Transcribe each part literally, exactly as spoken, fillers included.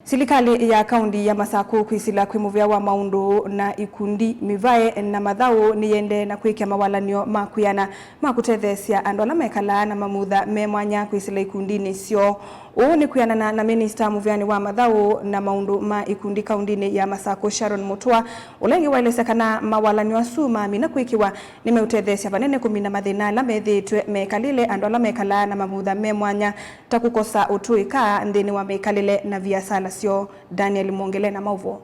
Silikalĩ ya kaunti ya Masakũ kwĩsĩla kwĩ mũvĩa wa maũndũ na ikundi, mĩvae na mathaũ nĩyĩendee na kwĩkĩa mawalany'o ma kwĩana ma kũtetheesya andũ ala mekalaa na mamutha me mwanya kwĩsĩla ikundinĩ syoo. Ũũ nĩ kwĩanana na minista mũvĩanĩ wa mathaũ na maũndũ ma ikundi kauntinĩ ya Masakũ, Sharon Mutua, ũla ĩngĩ waelesya kana mawalany'o asu mamina kwĩkĩwa nĩmeũtetheesya vanene kũmina mathĩna ala methĩĩtwe mekalĩle andũ ala mekalaa na mamutha me mwanya, ta kũkosa ũtũĩka nthĩnĩ wa mĩkalĩle na viasala syoo. Daniel Mwongele na maũvoo.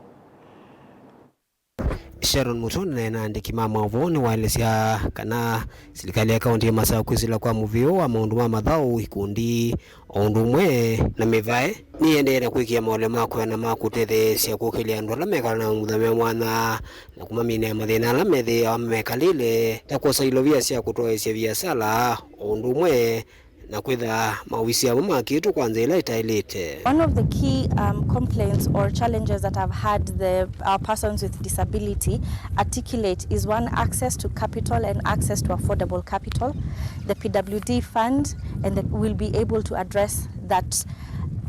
Sharon Mutua ũneenea na aandĩki ma maũvoo nĩwaelesya kana silikalĩ ya kaunti ya Masakũ kwĩsĩla kwa mũvĩa wa maũndũ ma mathaũ, ikundi, o ũndũ ũmwe na mĩvae, nĩyĩendee na kwĩkĩa maũlyo ma kwĩana ma kũtetheesya kũkĩlya andũ ala mekalaa na mamutha me mwanya na kũmaminĩa mathĩna ala methĩawa mekalĩle, ta kwosa ilovia sya kũtwaĩĩsya viasala, o ũndũ ũmwe na kwĩtha maovisi amo makĩtwe kwa nzĩa ĩla ĩtaĩlĩte. One of the key, um, complaints or challenges that I've had the, uh, persons with disability articulate is, one, access to capital and access to affordable capital. The P W D fund and the, will be able to address that,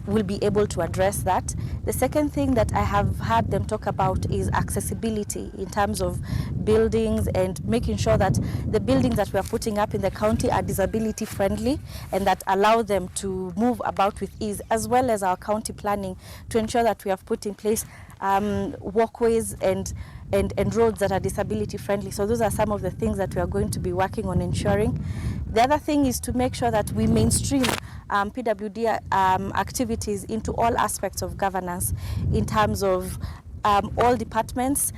will be able to address that. The second thing that I have heard them talk about is accessibility in terms of buildings and making sure that the buildings that we are putting up in the county are disability friendly and that allow them to move about with ease, as well as our county planning to ensure that we have put in place, um, walkways and, and, and roads that are disability friendly. So those are some of the things that we are going to be working on ensuring. The other thing is to make sure that we mainstream, um, P W D, um, activities into all aspects of governance in terms of, um, all departments,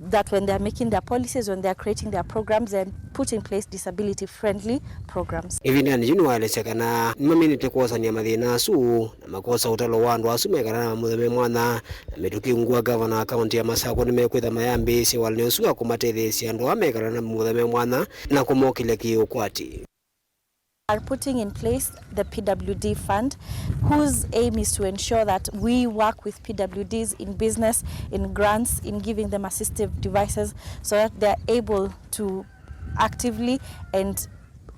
that when they are making their policies, when they are creating their programs, then put in place disability friendly programs. Ĩvindanĩ yĩu nĩwaelesya kana nĩmaminĩte kwosany'a mathĩna asu na makosa ũtalo wa andũ asu mekalaa na mamutha me mwanya, na mĩtũkĩ ungu wa gavana wa kaunti ya Masakũ nĩmekwĩtha mayambĩĩsya walany'o ũsu wa kũmatetheesya andũ aa mekalaa na mamutha me mwanya na kũmokĩlya kĩ-ũkwati. Are putting in place the P W D fund, whose aim is to ensure that we work with P W Ds in business, in grants, in giving them assistive devices so that they are able to actively and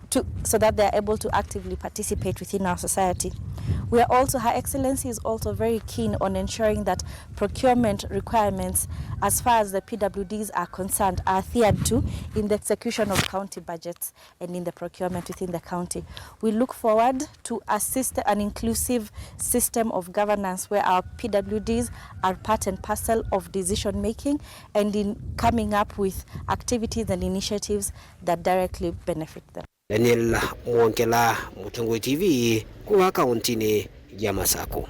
to, so that they are able to actively participate within our society. We are also, Her Excellency is also very keen on ensuring that procurement requirements as far as the P W Ds are concerned are adhered to in the execution of county budgets and in the procurement within the county. We look forward to a system, an inclusive system of governance where our P W Ds are part and parcel of decision making and in coming up with activities and initiatives that directly benefit them. Daniel Mwongela, Mũtongoi T V, kuma kauntinĩ ya Masakũ.